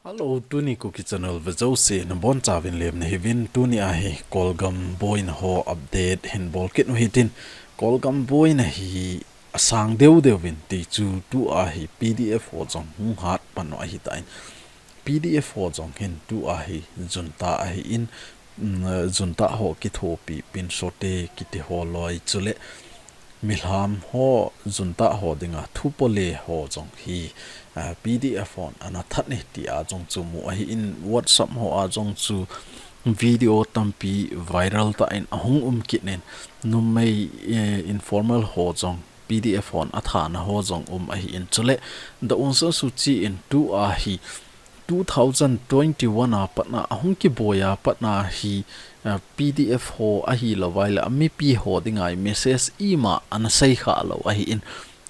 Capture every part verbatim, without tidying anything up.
Hello, tuni Kuki Channel vea jouse nabonchauvin lemna hiuvin. Tuni ahi Kolgam boina ho update hin bolkit u hitin, Kolgam boina hi asang deudeuvin tichu tua hi PDF ho jong hung hat pan u ahitan, PDF ho jong hin tua hi junta ahin, mm, junta ho kithopi Pinsote kiti ho loi chule milham ho junta ho dinga thupole ho jong hi, ah, PDF hon ana that e tia jong chu mu ahin, WhatsApp hoa jong chu video tampi viral tah in ahung umkit in, numei, eh, informer ho jong PDF hon athana ho jong um ahin, chule The Aung San Suu Kyi in tua hi two thousand twenty-one a patna ahung kiboi a patna hi, ah, PDF ho ahilouva ahile amipi ho dinga message ima ana seikhah lou ahin,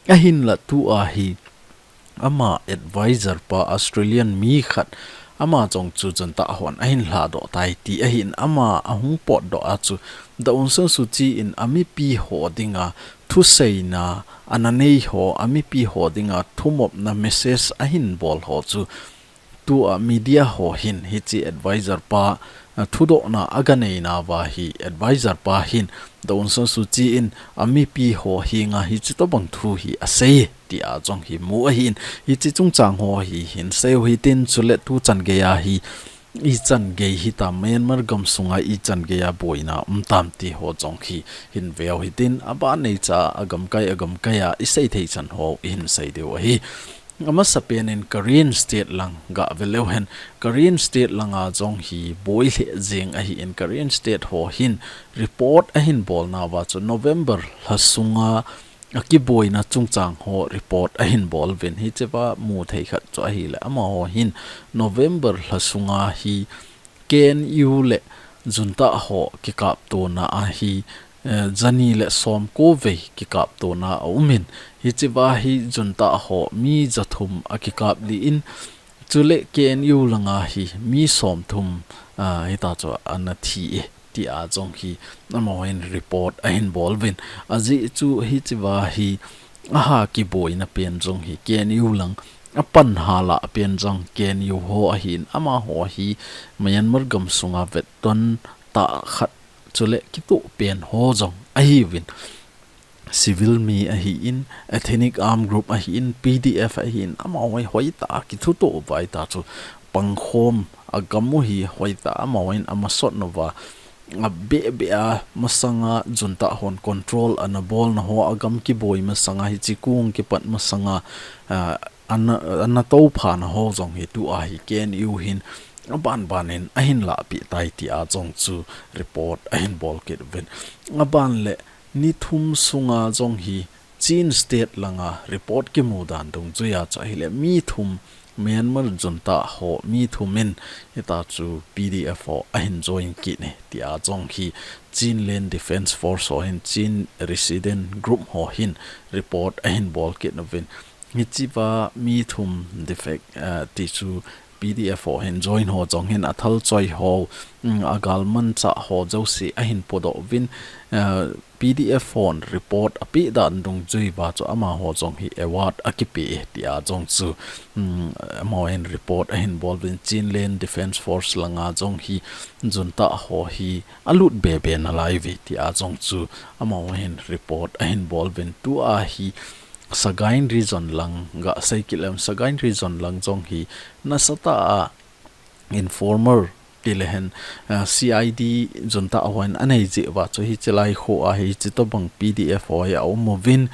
ahinla tua hi ama advisor pa Australian mi khat ama jong chu junta hon ahin lhadoh tai ti ahin, ama ahung potdoh a chu The Aung San Suu Kyi in amipi ho dinga thuseina ana nei ho, amipi ho dinga thumopna message ahin bol ho chu tua media ho hin hiche advisor pa, ah, thudohna aga nei nauva hi advisor pa hin The Aung San Suu Kyi in amipi ho henga hiche tobang thu hi asei tia jong hi mu ahin, hiche chungchang ho hi hin seiu hitin, chule tuchan geiya hi ichan gei hitam, Myanmar gamsunga ichan geiya boina um tam ti ho jong hi hin veu hitin, aban neicha agamkai agamkai a isei thei chan ho ihin sei diu ahi. Amasapen in Karen State lang gave leu hen, Karen State langa jong hi boi lheh jeng ahin, Karen State ho hin report ahin bol nauva chu November lha sunga akiboina chungchang ho report ahin bol uvin, hichea mu thei khat chu ahile amaho hin November lha sunga hi KNU le junta ho kikaptona ahi, eh, jani le somko vei kikaptona aumin, hichea hi junta ho mi jathum akikap lih in, chule KNU langa hi mi somthum, ah, hita chu ana thi e tia jong hi amaho hin report ahin bol uvin. Ajeh chu hichea hi aha kiboina pen jong hi KNU lang apan hala pen jong KNU ho ahin, amaho hi Myanmar gamsunga vetton tah khat chule kitoh pen ho jong ahiuvin, civil mi ahin, ethnic armed group ahin, PDF ahin, amaho hi hoitah a kithutoh uva hita chu pangkhom agam u hi hoitah a amaho hin amasot nauva, abeh beh a masanga junta hon control ana bolna ho, agam kiboi masanga hiche kung kipat masanga, ah, ana, ana tophana ho jong hi tua hi KNU hin aban ban in ahin lahpeh tai tia jong chu report ahin bol kit uvin. Aban le ni thum sunga jong hi Chin State langa report kimu dan dungjuia chu ahile mi thum, Myanmar junta ho mi thum in hita chu PDF ho ahin join kit e tia jong hi Chinland Defence Force ho hin, Chin Resistance Group ho hin report ahin bol kit uvin. Hichea mi thum defect, eh, ti chu PDF ho hin join ho jong hin athal choi ho, mm, agalmanchah ho jouse ahin podoh uvin, eh, PDF hon report apeh dan dungjuiva chu amaho jong hi award akipe e tia jong chu, mm, amaho hin report ahin bol uvin, Chinland Defence Force langa jong hi junta ho hi alut bebe nalai uve tia jong chu amaho hin report ahin bol uvin, tua hi Sagaing Region lang gasei kit lem, Sagaing Region lang jong hi nasatah a informer ti le hen, ah, CID junta ho in anei jeh uva chu hiche lai khoa hi hiche tobang PDF ho hi aum uvin,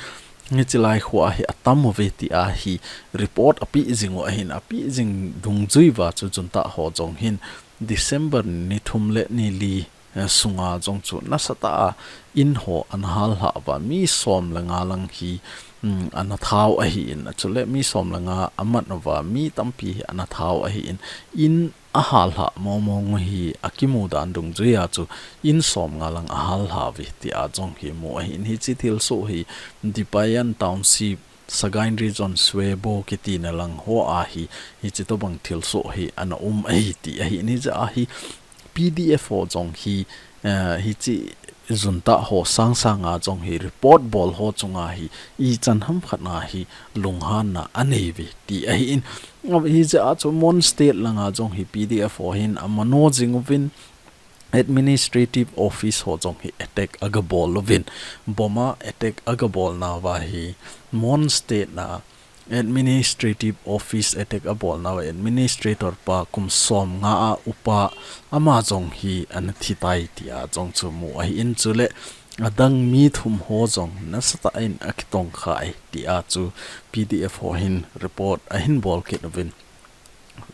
hiche lai khoa hi atam uve tia hi report apeh jing u ahin, apeh jing dungjuiva chu junta ho jong hin December ni thum le ni li, eh, sunga jong chu nasatah a in ho ana hal lhah uva, mi som le nga lang hi, mm, ana thau ahin, chule mi som le nga amat uva, mi tampi hi ana thau ahin, in ahal lhah mong mong u hi akimu dan dungjuia chu in som nga lang ahal lhah uve tia jong hi mu ahin, hiche thilsoh hi Dipayan Township, Sagaing Region Swebo kitina lang hoa hi, hiche tobang thilsoh hi ana um ahi ti ahin, hijeh a hi PDF ho jong hi, eh, hiche junta ho sangsanga jong hi report bol ho chunga hi ichan hamkhat na hi lunghanna anei uve ti ahin. Hijeh a chu Mon State langa jong hi P D F ho hin amano jing uvin administrative office ho jong hi attack agabol uvin. Bomb a attack agabol nauva hi Mon State na administrative office attack abol nauva administrator pa kum som nga a upa ama jong hi ana thitai tia jong chu mu ahin, chule adang mi thum ho jong nasatah in akitongkhai tia chu P D F ho hin report ahin bol kit uvin.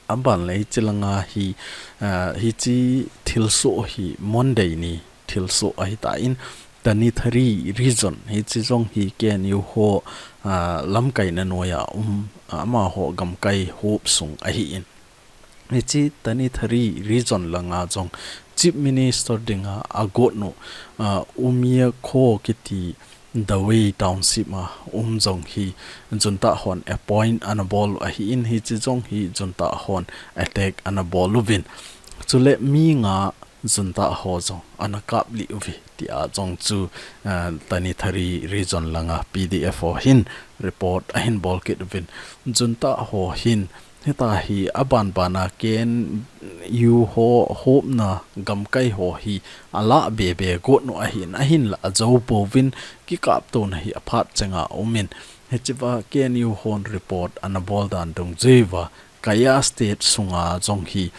Aban le hichi langa hi, ah, hichi thilsoh hi Monday ni thilsoh ahitan, Tanintharyi region hichi jong hi K N U ho, ah, lamkaina noiya um, amaho gamkai hop sung ahin. Hichi Tanintharyi region langa jong Chief Minister dinga agot nu, ah, Umyakho kiti Dawei Township a um jong hi junta hon appoint ana bol u ahin, hichi jong hi junta hon attack ana bol uvin. Chule mi nga junta ho jong ana kaplih uve tia jong chu, ah, Tanintharyi region langa P D F ho hin report ahin bol kit uvin. Junta ho hin hitia hi aban bana K N U ho hopna gamkai ho hi alah bebe got nu ahin, ahinla ajou pouvin kikaptona hi aphat chenga umin. Hichiva K N U hon report ana bol dan dungjuiva Kayah State sunga jong hi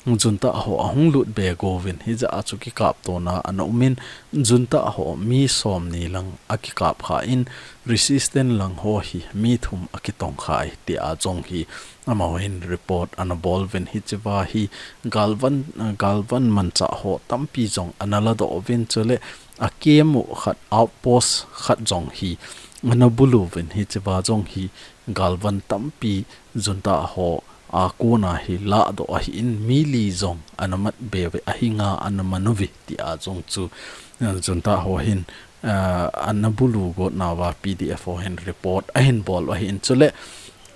junta ho ahung lut be gouvin, hijeh a chu kikaptona ana umin, junta ho mi somni lang akikap khan, resistance lang ho hi mi thum akitongkhai tia jong hi amaho hin report ana bol uvin. Hichiva hi galvan, galvan manchah ho tampi jong ana ladoh uvin, chule akemu khat outpost khat jong hi ana bulu uvin, hichiva jong hi galvan tampi junta ho a kona hi ladoh ahin, mi li jong ana mat be uve, ahinga ana man uve tia jong chu, eh, junta ho hin, eh, ana bulu got nauva P D F ho hin report ahin bol u ahin. Chule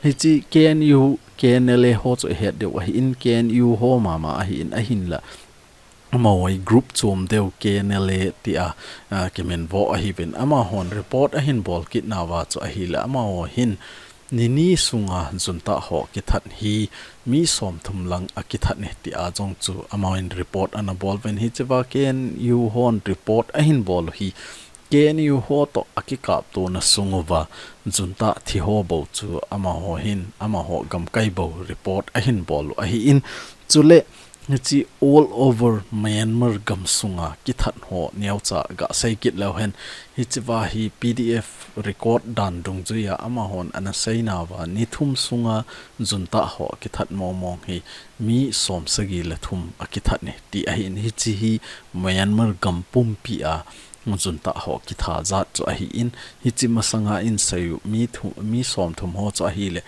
hichi K N U, K N L A ho chu ihet diu ahin, K N U ho mama ahin, ahinla amaho hi group chom deu K N L A tia, ah, kiminvo ahiuvin. Amahon report ahin bol kit nauva chu ahile, amaho hin nini sunga junta ho kithat hi mi somthum lang akithat e tia jong chu amahon report ana bol uvin. Hichiva K N U hon report ahin bol u hi K N U ho toh akikaptona sung uva junta thi ho bou chu amaho hin, amaho gamkai bou report ahin bol u ahin. Chule hichi all over Myanmar gam sunga kithat ho neocha gasei kit leu hen, hichiva hi P D F record dan dungjuiya amahon ana seinauva ni thum sunga junta ho kithat mong mong hi mi somsagi le thum akithat e ti ahin. Hichi hi Myanmar gam pumpia junta ho kithat jat chu ahin, hichi masanga in seiyu mi thu-, mi somthum ho chu ahile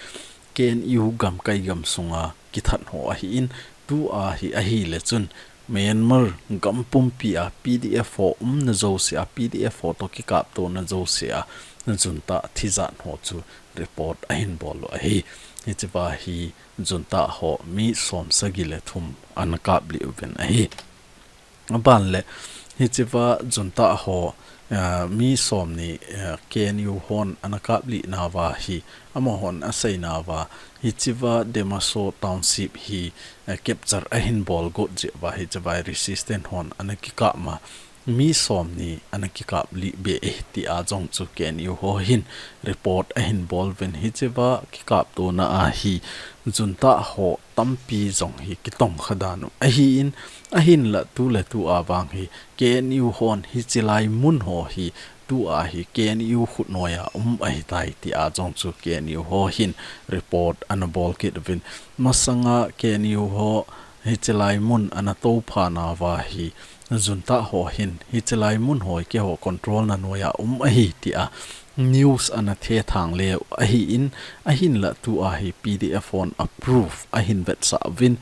K N U gamkai gam sunga kithat ho ahin, tua hi ahile chun Myanmar gam pumpia P D F ho umna jousea, P D F ho toh kikaptona jousea junta thi jat ho chu report ahin bol u ahi. Hichiva hi junta ho mi somsagi le thum ana kaplih uvin ahi. Aban le, hichiva junta ho, eh, mi somni, eh, K N U hon ana kaplih nauva hi, amahon aseinauva, hichiva Demasho Township hi, eh, capture ahin bol got jeh uva, hichiva resistance hon ana kikap ma, mi somni ana kikaplih be e tia jong chu K N U ho hin report ahin bol uvin. Hichiva kikaptona a hi junta ho tampi jong hi kitongkha dan u ahin, ahinla tuletua vang hi K N U hon hichi lai mun ho hi tua hi K N U khutnoiya um ahitai tia jong chu K N U ho hin report ana bol kit uvin. Masanga K N U ho hichi lai mun ana toupha nauva hi junta ho hin hichi lai mun ho hi keiho control na noiya um ahi tia news ana thethang leu ahin, ahinla tua hi P D F hon approve ahin vetsah uvin,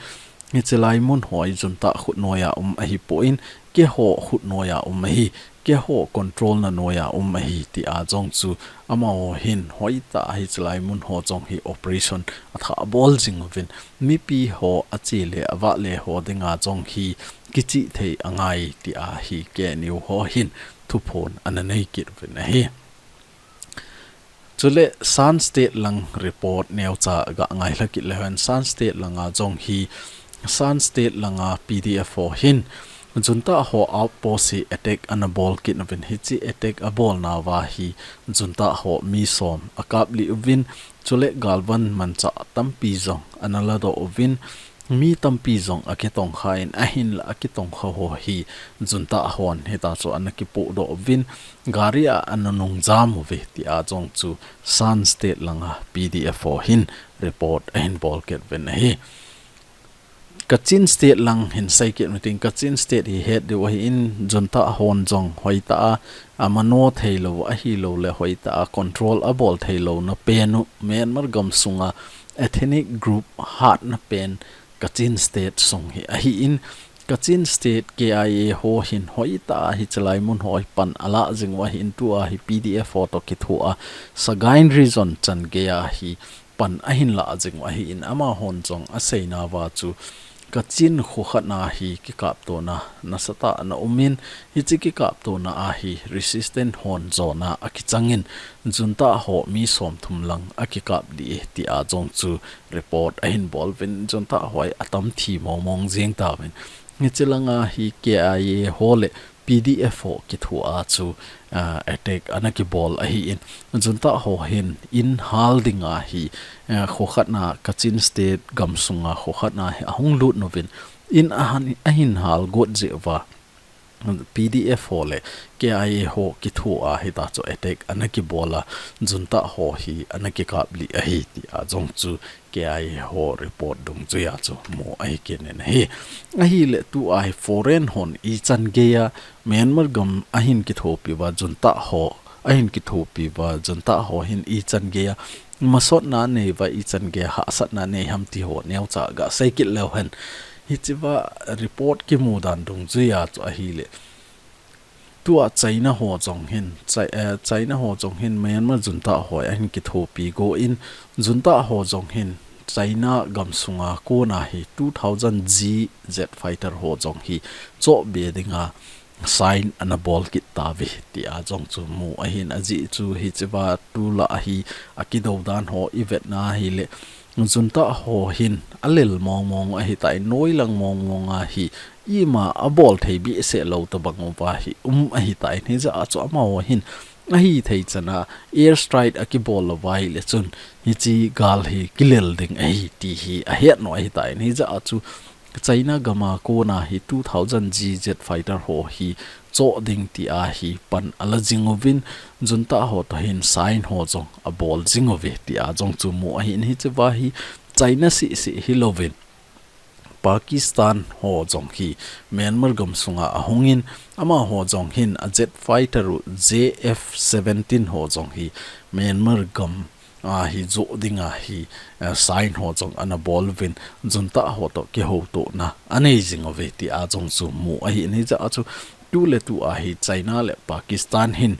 hichi lai mun ho hi junta khutnoiya um ahipon, keiho khutnoiya um ahi, keiho control na noiya um ahi ti a jong chu amaho hin hoitah a hiche lai mun ho jong hi operation athah bol jing uvin, mipi ho ache le avah le ho dinga jong hi kichih thei angai ti a hi K N U ho hin thuphon ana nei kit uvin ahi. Chule Shan State lang report neocha ga ngailha kit leu hen, Shan State langa jong hi, Shan State langa P D F ho hin junta ho outpost hi attack ana bol kit uvin, hiche attack abolnauva hi junta ho mi som akap lih uvin, chule galvan manchah tampi jong ana ladoh uvin, mi tampi jong akitongkha in, ahinla akitongkha ho hi junta hon hitachu ana kipohdoh uvin, gari a ana nungjam uve ti a jong chu Shan State langa P D F ho hin report ahin bol kit uvin ahi. Kachin State lang hin sei kit uting, Kachin State hi het diu ahin, junta hon jong hoitah a amano theilou, ahilouleh hoitah a control abol theilouna pen u, Myanmar gamsunga ethnic group hatna pen Kachin State sung hi ahin, Kachin State K I A ho hin hoitah a hiche lai mun ho hi pan alah jing u ahin, tua hi P D F ho toh kithoa Sagaing Region chan geiya hi pan ahin lah jing u ahin, amahon jong aseinauva chu Kachin kho khatna hi kikaptona nasatah ana umin, hiche kikaptona a hi resistance hon jona akichangin junta ho mi somthum lang akikap lih e ti a jong chu report ahin bol uvin, junta ho hi atam thi mong mong jeng tauvin. Hiche langa hi K I A ho le P D F ho kithoa chu, ah, attack ana kibol ahin, junta ho hin in hal dinga hi, ah, kho khatna Kachin State gamsunga kho khatna hi ahung lut uvin, in ahin, ahin hal got jeh uva P D F ho le K I A ho kithoa hitachu attack ana kibol a, junta ho hi ana kikap lih ahi ti a jong chu K I A ho report dungjuiya chu mu ahi kit in ahi. Ahile tua hi foreign hon ichan geiya Myanmar gam ahin kithopi uva junta ho, ahin kithopi uva junta ho hin ichan geiya masotna anei uva, ichan geiya hahsatna anei ham ti ho neocha ga sei kit leu hen. Hichea report kimu dan dungjuiya chu ahile, tua China ho jong hin, Chi-, eh, China ho jong hin Myanmar junta ho ahin kithopi got in, junta ho jong hin China gamsunga kona hi two thousand G jet fighter ho jong hi chohbe dinga sign ana bol kit tauve ti a jong chu mu ahin, ajeh chu hichea tulai hi akidou dan ho ivetna ahile, junta ho hin alel mong mong ahitai, noilang mong mong a hi ima abol thei behseh lou tobang uva hi um ahitai, hijeh a chu amaho hin ahithei chana air strike akibol lou uva ahile chun hiche gal hi kilel ding ahi ti hi ahet nau ahitai, hijeh a chu China gama kona hi two thousand G jet fighter ho hi choh ding ti a hi pan ala jing uvin, junta ho toh hin sign ho jong abol jing uve ti a jong chu mu ahin, hichea hi China seh seh hilouvin Pakistan ho jong hi Myanmar gamsunga ahungin, amaho jong hin a jet fighter u J F seventeen ho jong hi Myanmar gam a hi joh dinga hi, eh, sign ho jong ana bol uvin, junta ho toh kihoutona anei jing uve ti a jong chu mu ahin, hijeh a chu tuletua hi China le Pakistan hin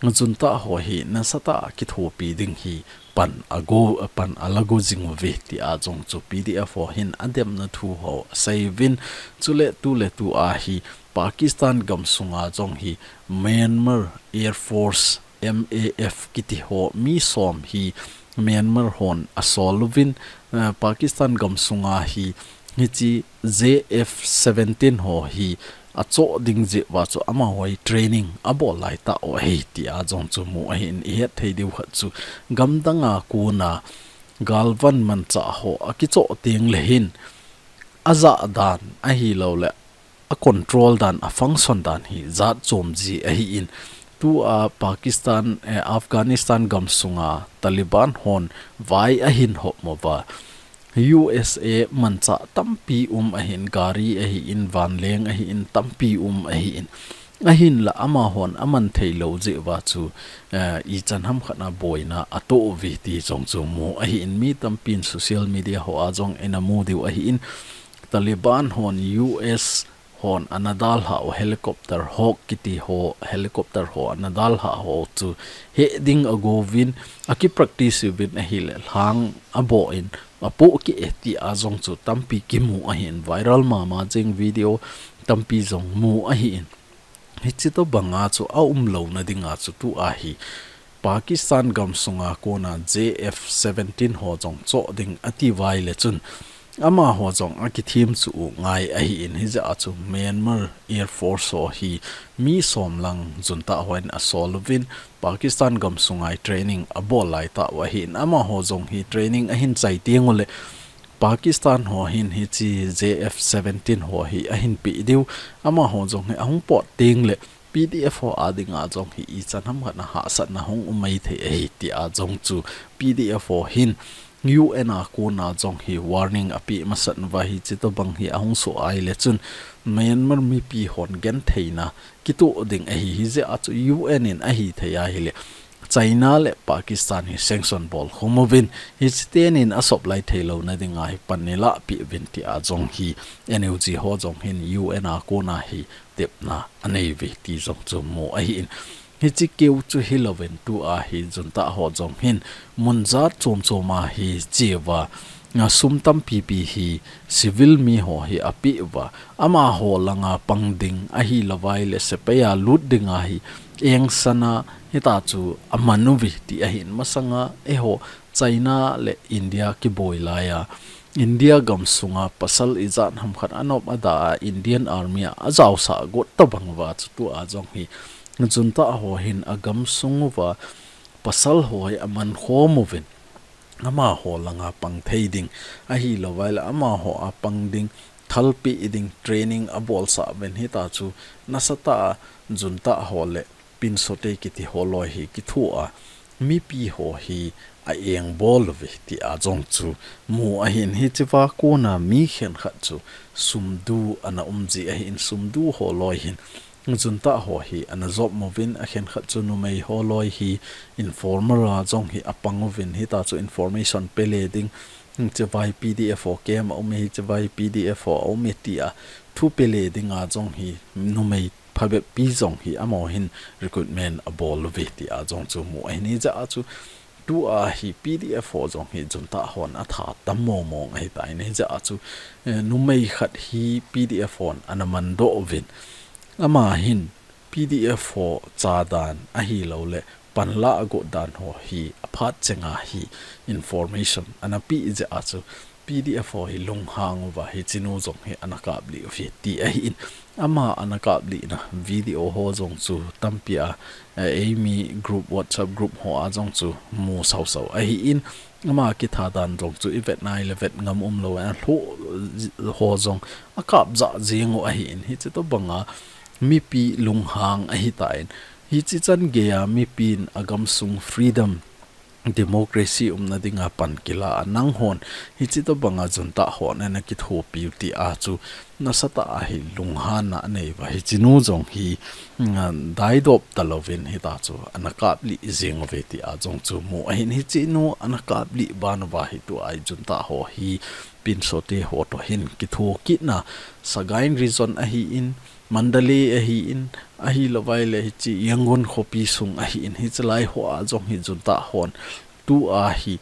junta ho hi nasatah a kithopi ding hi pan ago, pan ala go jing uve ti a jong chu P D F ho hin ademna thu ho asei uvin, chule tuletua hi Pakistan gamsunga jong hi Myanmar Air Force M A F kiti ho mi som hi Myanmar hon asol uvin, eh, Pakistan gamsunga hi hiche J F seventeen ho hi achoh ding jeh uva chu amaho hi training abol laitah u ahi ti a jong chu mu ahin, ihet thei diu khat chu gamdanga kona galvan manchah ho akichoh teng le hin ajah dan ahilouleh a control dan, a function dan hi jat chom ji ahin, tua Pakistan, eh, Afghanistan gamsunga Taliban hon vai ahin hop uva, U S A manchah tampi um ahin, gari ahin, vanleng ahin, tampi um ahin, ahinla amahon aman theilou jeh uva chu, eh, ichan ham khat a boina atoh uve ti jong chu mu ahin, mi tampin social media hoa jong ina mu diu ahin, Taliban hon U S hon ana dalhah u, helicopter Hawk kiti ho, helicopter ho ana dalhah ho chu heh ding agouvin, akipractice uvin ahile lhang aboh in, apoh keh e tia jong chu tampi kimu ahin, viral mama jeng video tampi jong mu ahin. Hichi tobanga chu aumlouna dinga chu tua hi Pakistan gamsunga kona J F seventeen ho jong choh ding ati uva ahile chun, amaho jong akithem chu u ngai ahin, hijeh a chu Myanmar Air Force ho hi mi som lang junta hon asol uvin, Pakistan gamsunga hi training abol laitah u ahin, amaho jong hi training ahin chai teng uleh Pakistan ho hin hichi J F seventeen ho hi ahin peh diu, amaho jong hi ahung pot teng leh P D F ho a dinga jong hi ichan ham khat a hahsatna hung um maithei ahi tia jong chu P D F ho hin U N a kona jong hi warning apeh masat uva, hichi tobang hi ahung soh ahile chun Myanmar mipi hon gentheina kitoh ding ahi, hijeh a chu U N in ahithei ahile China le Pakistan hi sanction bol khum uvin, hichi tenin asop lai theilouna dinga hi pan neilah peh uvin tia jong hi N U G ho jong hin U N a kona hi tepna anei uve ti jong chu mu ahin. Hichi keu chu hilouvin tua hi junta ho jong hin mun jat chom choma hi che uva, a sum tampipi hi civil mi ho hi apeh uva, amaho langa pang ding ahilouva ahile sepai a lut dinga hi engsana hita chu aman uve ti ahin, masanga eiho China le India kiboi laiya India gamsunga pasal ijat ham khat anop ada a Indian Army a ajaosah got tobang uva chu tua jong hi junta ho hin agamsung uva pasal ho hi aman khom uvin, amaho langa pang thei ding ahilouva ahile amaho a pang ding, thalpeh ding, training abolsah uvin, hita chu nasatah a junta ho le Pinsote kiti ho loi hi kithoa mipi ho hi a engbol uve tia jong chu mu ahin, hichea kona mi khenkhat chu sumdu ana um ji ahin, sumdu ho loi hin junta ho hi ana jop uvin, akhenkhat chu numei ho loi hi informer a jong hi apang uvin, hita chu information pe le ding, hichea hi P D F ho camp a um e, hichea hi P D F ho a um e tia thu pe le dinga jong hi numei phabep pi jong hi amaho hin recruitment abol uve tia jong chu mu ahin, hijeh a chu tua hi P D F ho jong hi junta hon atha tam mong mong ahitan, hijeh a chu, eh, numei khat hi P D F hon ana mandoh uvin, ama hin P D F ho chadan ahilouleh panla agot dan ho hi aphat chenga hi information ana pe jeh a chu P D F ho hi lunghang uva hichinu jong hi ana kaplih uve ti ahin, ama ana kaplihna video ho jong chu tampi a, eh, eimi group, WhatsApp group ho a jong chu mu sausau ahin, ama kitha dan jong chu ivet nai le vet ngam umlou a lhoh ho jong akap jah jeng u ahin, hichi tobanga mipi lunghang ahitan, hichi chan geiya mipin agamsung freedom, democracy umna dinga pan kila a, nanghon hichi tobanga junta hon ana kithopiu tia chu nasatah a hi lunghanna anei uva, hichinu jong hi, mm, daidop talouvin hita chu ana kaplih jeng uve tia jong chu mu ahin, hichinu ana kaplih ban uva hi tua hi junta ho hi Pinsote ho toh hin kitho kitna Sagaing region ahin, Mandalay ahin, ahilouva ahile hichi Yangon khopi sung ahin, hichi lai ho a jong hi junta hon tua hi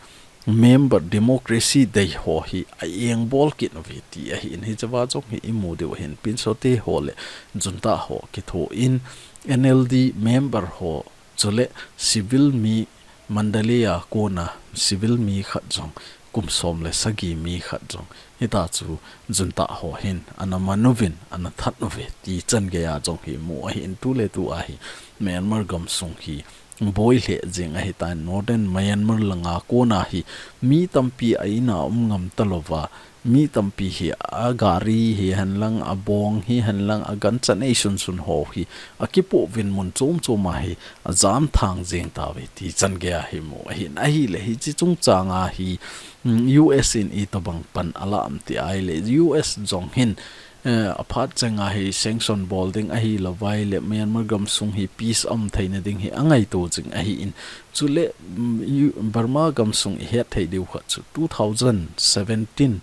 member democracy dei ho hi a engbol kit uve ti ahin, hichea jong hi imu diu ahin, Pinsote ho le junta ho kitho in N L D member ho chule civil mi Mandalay a kona civil mi khat jong kum som le sagi mi khat jong hita chu junta ho hin ana man uvin ana that uve ti chan geiya jong hi mu ahin, tuletua hi Myanmar gamsung hi boi lheh jeng ahitan, Northern Myanmar langa kona hi mi tampi a ina um ngam talouva, mi tampi hi a gari hihen lang, a bong hihen lang, a gancha nei sunsun ho hi akipoh uvin mun chom choma hi ajam thang jeng tauve ti chan geiya hi mu ahin, ahile hichi chungchanga hi, mm, U S in itobang pan alah am ti ahile U S jong hin, eh, aphat chenga hi sanction bol ding ahilouva ahile Myanmar gamsung hi peace aum theina ding hi angaito jing ahin, chule, mm, U-, Burma gamsung ihet thei diu khat chu two thousand seventeen,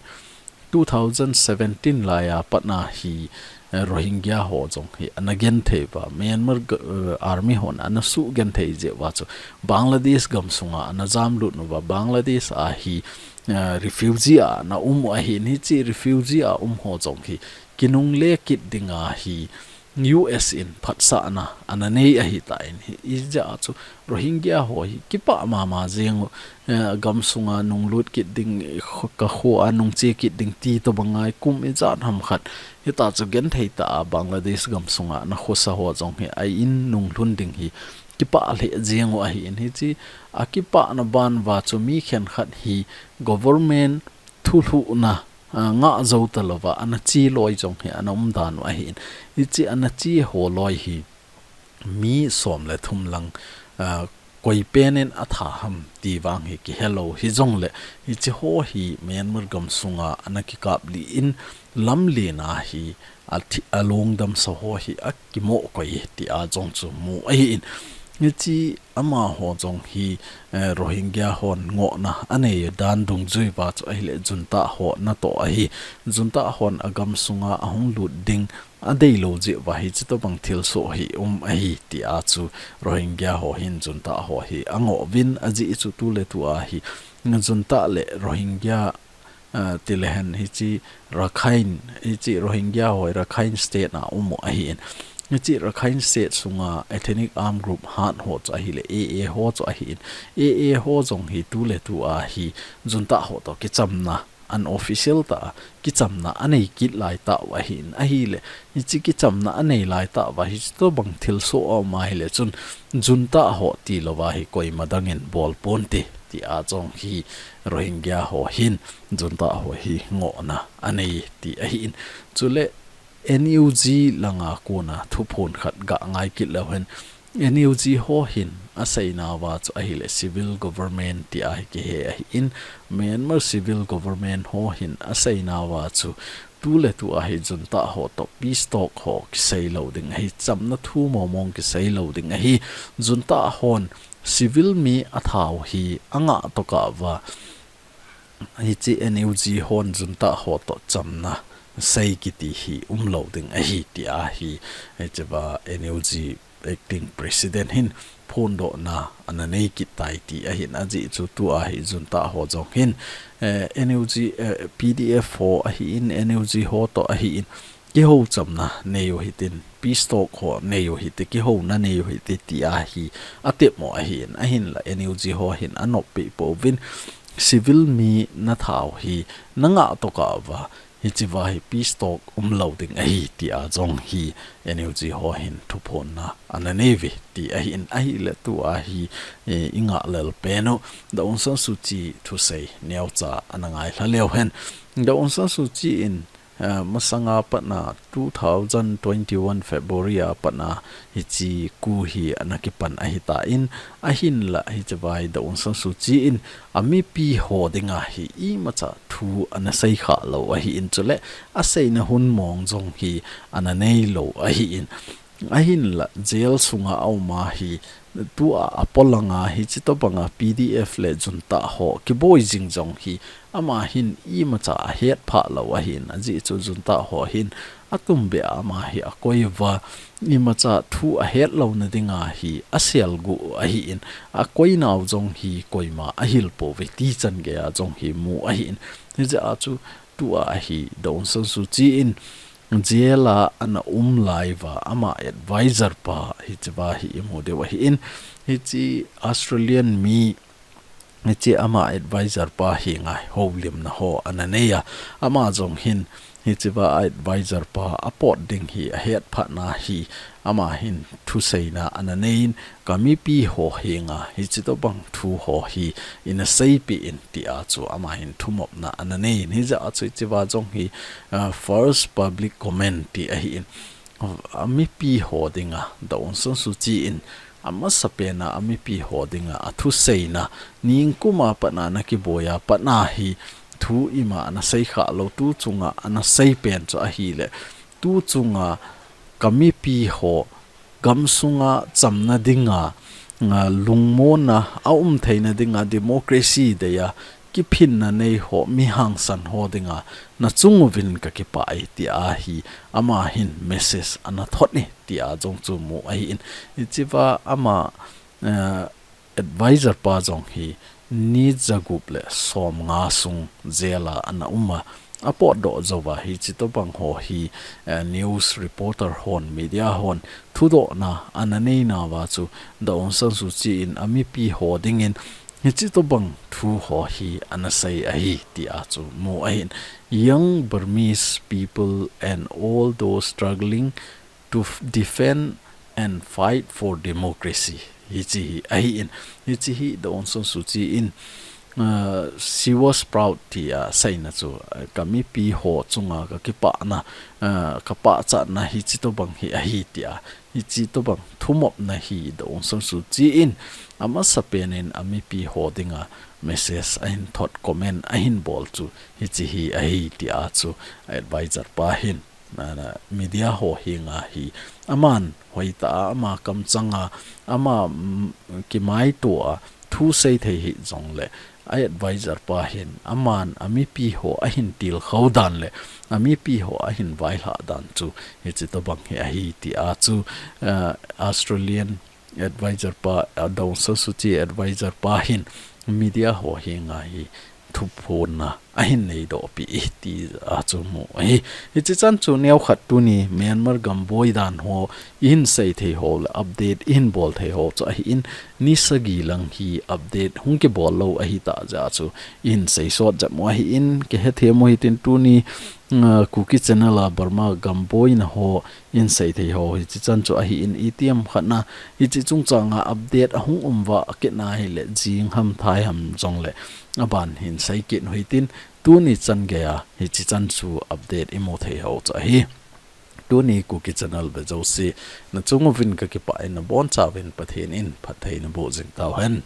two thousand seventeen laiya patna hi, eh, Rohingya ho jong hi ana genthei uva, Myanmar ga-, eh, army hon ana sugenthei jeh uva chu Bangladesh gamsunga ana jamlut uva, Bangladesh a hi, eh, refugee a ana um u ahin, hiche refugee a um ho jong hi kinungle kit dinga hi U S in phatsahna ana nei ahitan, hijeh a chu Rohingya ho hi kipah mama jeng u, eh, gamsunga nunglut kit ding, kho-, ka kho a nungche kit ding ti tobang ngai kum ijat ham khat. Hita chu genthei tah a Bangladesh gamsunga ana khosa ho jong hi a in nunglhun ding hi kipah lheh jeng u ahin, hiche a kipahna ban uva chu mi khenkhat hi government thulhuhna, ah, ngah jou talouva, ana che loi jong hi ana um dan u ahin. Hiche ana che ho loi hi mi som le thum lang, ah, koi pen in atha ham ti vang hi kihelou. Hijongle, hiche ho hi Myanmar gamsunga ana kikap lih in lamlen a hi athi-, alungdam sa ho hi akimoh koi tia jong chu mu ahin. Hiche amaho jong hi, eh, Rohingya hon ngohna anei dan dungjui uva chu ahile junta ho natoh ahi. Junta hon agamsunga ahung lut ding adeilou jeh uva hiche tobang thilsoh hi um ahi tia chu Rohingya ho hin junta ho hi angoh uvin, ajeh chu tuletu a hi junta le Rohingya, ah, tilehen hiche Rakhine, hiche Rohingya ho Rakhine State a um u ahin. Hiche Rakhine State sunga Ethnic Armed Group hat ho chu ahile, A A ho chu ahin. A A ho jong hi tuletu a hi junta ho toh kichamna, unofficial tah a kichamna anei kit lai tah u ahin. Ahile, hiche kichamna anei lai tah uva hiche tobang thilsoh a um ahile chun junta ho tilouva hi koima dang in bol ponte tia jong hi Rohingya ho hin junta ho hi ngohna anei ti ahin. Chule N U G langa kona thuphon khat ga ngai kit leu hen, N U G ho hin aseina uva chu ahile civil government tia hi kihe ahin, Myanmar civil government ho hin aseina uva chu tuletu a hi junta ho toh peace talk ho kisei lou ding ahi, chamna thu mong mong kisei lou ding ahi, junta hon civil mi atha u hi angah tokah uva, hiche N U G hon junta ho toh chamna sei kiti hi umlou ding ahi tia hi, hiche va N U G acting president hin phondohna ana nei kit tai ti ahin, ajeh chu tua hi junta ho jong hin, eh, N U G, eh, P D F ho ahin, N U G ho toh ahin, kihou chamna nei u hitin, peace talk ho nei u hite, kihouna nei u hite tia hi atepmo ahin, ahinla N U G ho hin anop peh pouvin, civil mi natha u hi nangah tokah uva, hiche va hi peace talk umlou ding ahi tia jong hi N U G ho hin thuphonna ana nei uve ti ahin, ahile tua hi, eh, ingah lel pen u, Daw Aung San Suu Kyi thusei neocha ana ngailha leu hen. Daw Aung San Suu Kyi in, eh, masanga patna two thousand twenty-one February a patna hiche coup hi ana kipan ahitan, ahinla hiche va hi Daw Aung San Suu Kyi in amipi ho dinga hi imacha thu ana seikhah lou ahin, chule aseina hun mong jong hi ana neilou ahin, ahinla jail sunga auma hi tua apolanga hiche tobanga P D F le junta ho kiboi jing jong hi ama hin imacha ahetphah lou ahin, ajeh chu junta ho hin atumbeh a ama hi akoi uva, imacha thu ahetlouna dinga hi aselguh u ahin, akoinau jong hi koima ahil pouve ti changeiya jong hi mu ahin. Hijeh a chu tua hi Daw Aung San Suu Kyi in jail a ana um lai uva ama advisor pa hiche va hi imu diu ahin, hiche Australian mi, hiche ama advisor pa henga houlimna ho ana neiya, ama jong hin hiche va advisor pa apot ding hi ahetphatna hi ama hin thuseina ana neiyin, kamipi ho henga hiche tobang thu ho hi ina seipeh in tia chu ama hin thumopna ana neiyin, hijeh a chu hiche va jong hi, ah, first public comment ti ahin, amipi ho dinga Daw Aung San Suu Kyi in amasapena amipi ho dinga athuseina, ningkuma patna ana kiboiya patna hi thu ima ana seikhah lou, tuchunga ana seipen chu ahile, tuchunga kamipi ho gamsunga chamna dinga, nga lungmonna aum theina dinga, democracy deiya kiphinna nei ho, mi hangsan ho dinga nachung uvin kakipah e tia hi ama hin message ana thot e tia jong chu mu ahin. Hichea ama, eh, advisor pa jong hi ni jagup le somnga sung jail a ana um a, apotdoh jouva hichi tobang ho hi, eh, news reporter hon, media hon thudohna ana neinauva chu Daw Aung San Suu Kyi in amipi ho dingin hichi tobang thu ho hi ana sei ahi tia chu mu ahin. Young Burmese people and all those struggling to f-, defend and fight for democracy. Hichi hi ahin, hichi hi Daw Aung San Suu Kyi in, uh, she was proud tia seina chu, uh, kamipi ho chunga kakipahna, uh, kapachatna hichi tobang hi ahi tia, hichi tobang thumopna hi Daw Aung San Suu Kyi in amasapen in amipi ho dinga message ahin thot, comment ahin bol chu hichi hi ahi tia chu advisor pa hin, na, na, media ho henga hi aman hoitah a ama kamchanga ama, mm, kimaitoa thu seithei hijongle a advisor pa hin aman amipi ho ahin tilkhou dan le amipi ho ahin vaihlah dan chu hichi tobang hi ahi tia chu, uh, Australian advisor pa, uh, Daw Aung San Suu Kyi advisor pa hin media ho henga hi thuphonna ahin neidohpeh e tia chu mu ahi. Hichi chan chu neokhat tuni Myanmar gam boi dan ho ihin seithei ho le update ihin bolthei ho chu ahin, ni sagi lang hi update hung kibol lou ahitah jeh chu ihin seisot jep u ahin, kihethem u hitin tuni, uh, Kuki Channel a Burma gam boina ho ihin seithei ho hichi chan chu ahin, itiham khatna hichi chungchanga update ahung um uva akitna hile jing ham thai ham jongle aban hin seikit u hitin, tuni chan geiya hichi chan chu update imu thei ho chu ahi. Tuni Kuki Channel ve jouse nachung uvin kakipah in, nabonchauvin Pathen in phatthei naboh jing tauhen.